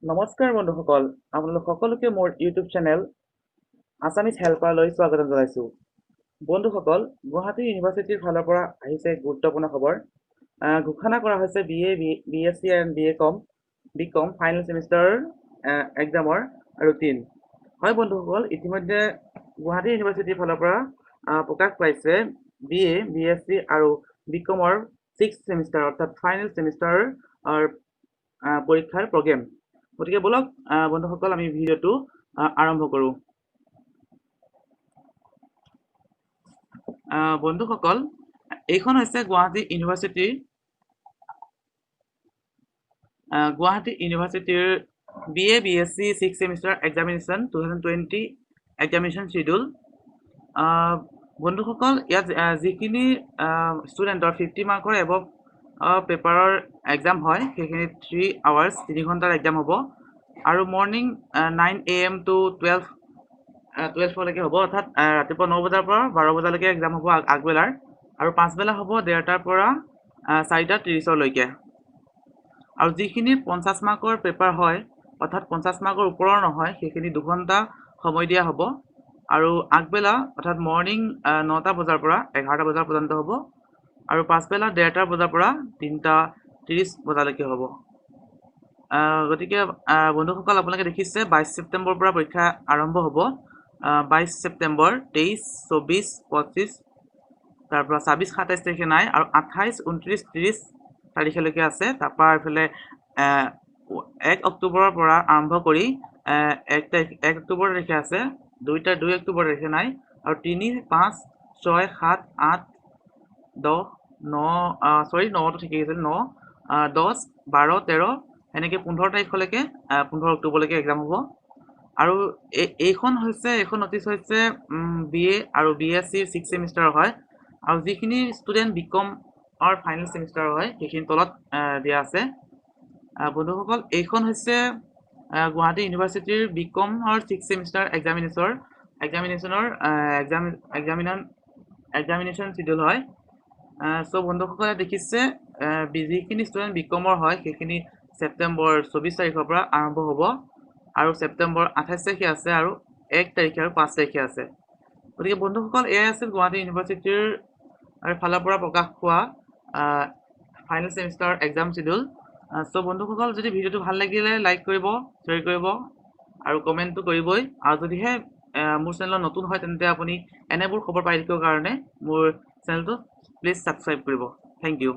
নমস্কাৰ বন্ধুসকল, আপোনালোক সকলোকে মোৰ ইউটিউব চেনেল আছামিজ হেল্পাৰলৈ স্বাগতম জনাইছোঁ। বন্ধুসকল, গুৱাহাটী ইউনিভাৰ্চিটিৰ ফালৰ পৰা আহিছে গুৰুত্বপূৰ্ণ খবৰ। ঘোষণা কৰা হৈছে B A, B S C and B A com, B com final semester এক্সামৰ routine. হয় বন্ধুসকল, ইতিমধ্যে গুৱাহাটী ইউনিভাৰ্চিটিৰ ফালৰ পৰা প্ৰকাশ পাইছে B A, B S C আৰু বি কমৰ ছিক্স ছেমিষ্টাৰ অৰ্থাৎ ফাইনেল ছেমিষ্টাৰৰ পৰীক্ষাৰ প্ৰগ্ৰেম। গতিকে ব'লক বন্ধুসকল, আমি ভিডিঅ'টো আৰম্ভ কৰোঁ। বন্ধুসকল, এইখন হৈছে গুৱাহাটী ইউনিভাৰ্চিটিৰ B A, B S C six semester examination 2020 examination schedule. বন্ধুসকল, ইয়াত যিখিনি ষ্টুডেণ্টৰ 50 মাৰ্কৰ এবভ পেপাৰৰ এক্সাম হয়, সেইখিনি 3 আৱাৰ্ছ, 3 ঘণ্টাৰ এক্সাম হ'ব আৰু মৰ্ণিং 9 এ এম টু টুৱেলভলৈকে হ'ব, অৰ্থাৎ ৰাতিপুৱা 9 বজাৰ পৰা 12 বজালৈকে এক্সাম হ'ব আগবেলাৰ, আৰু পাছবেলা হ'ব 1:30ৰ পৰা 4:30লৈকে। আৰু যিখিনি 50 মাৰ্কৰ পেপাৰ হয়, অৰ্থাৎ 50 মাৰ্কৰ ওপৰৰ নহয়, সেইখিনি দুঘণ্টা সময় দিয়া হ'ব আৰু আগবেলা অৰ্থাৎ মৰ্ণিং 9টা বজাৰ পৰা 11টা বজাৰ পৰ্যন্ত হ'ব আৰু পাছবেলা 1:30 বজাৰ পৰা 3:30 বজালৈকে হ'ব। গতিকে বন্ধুসকল, আপোনালোকে দেখিছে 22 ছেপ্টেম্বৰৰ পৰা পৰীক্ষা আৰম্ভ হ'ব। 22 ছেপ্টেম্বৰ, 23, 24, 25, তাৰপৰা 26, 27 তাৰিখে নাই আৰু 28, 29, 30 তাৰিখলৈকে আছে। তাৰপৰা এইফালে 1 অক্টোবৰৰ পৰা আৰম্ভ কৰি 1 তাৰিখ, 1 অক্টোবৰ তাৰিখে আছে, 2 অক্টোবৰ তাৰিখে নাই আৰু 3, 5, 6, 7, 8, 10, 9, চৰি, নটো ঠিকেই আছিল, 9, 10, 12, 13, সেনেকৈ 15 তাৰিখলৈকে, 15 অক্টোবৰলৈকে এক্সাম হ'ব। আৰু এইখন নটিচ হৈছে বি এ আৰু বি এছ চিৰ ছিক্স ছেমিষ্টাৰৰ হয় আৰু যিখিনি ষ্টুডেণ্ট বি কমৰ ফাইনেল ছেমিষ্টাৰৰ হয় সেইখিনি তলত দিয়া আছে। বন্ধুসকল, এইখন হৈছে গুৱাহাটী ইউনিভাৰ্চিটিৰ বি কমৰ ছিক্স ছেমিষ্টাৰ এক্সামিনেশ্যন চিডিউল হয়। বন্ধুসকলে দেখিছে, যিখিনি ষ্টুডেণ্ট বি কমৰ হয় সেইখিনি ছেপ্টেম্বৰ 24 তাৰিখৰ পৰা আৰম্ভ হ'ব আৰু ছেপ্টেম্বৰ 28 তাৰিখে আছে আৰু 1 তাৰিখে আৰু 5 তাৰিখে আছে। গতিকে বন্ধুসকল, এয়াই আছিল গুৱাহাটী ইউনিভাৰ্চিটিৰ ফালৰ পৰা প্ৰকাশ পোৱা ফাইনেল ছেমিষ্টাৰ এক্সাম চিডিউল। বন্ধুসকল, যদি ভিডিঅ'টো ভাল লাগিলে লাইক কৰিব, শ্বেয়াৰ কৰিব আৰু কমেণ্টটো কৰিবই। আৰু যদিহে মোৰ চেনেলত নতুন হয় তেন্তে আপুনি এনেবোৰ খবৰ পাই থাকিবৰ কাৰণে মোৰ চেনেলটো প্লিজ ছাবস্ক্ৰাইব কৰিব। Thank you.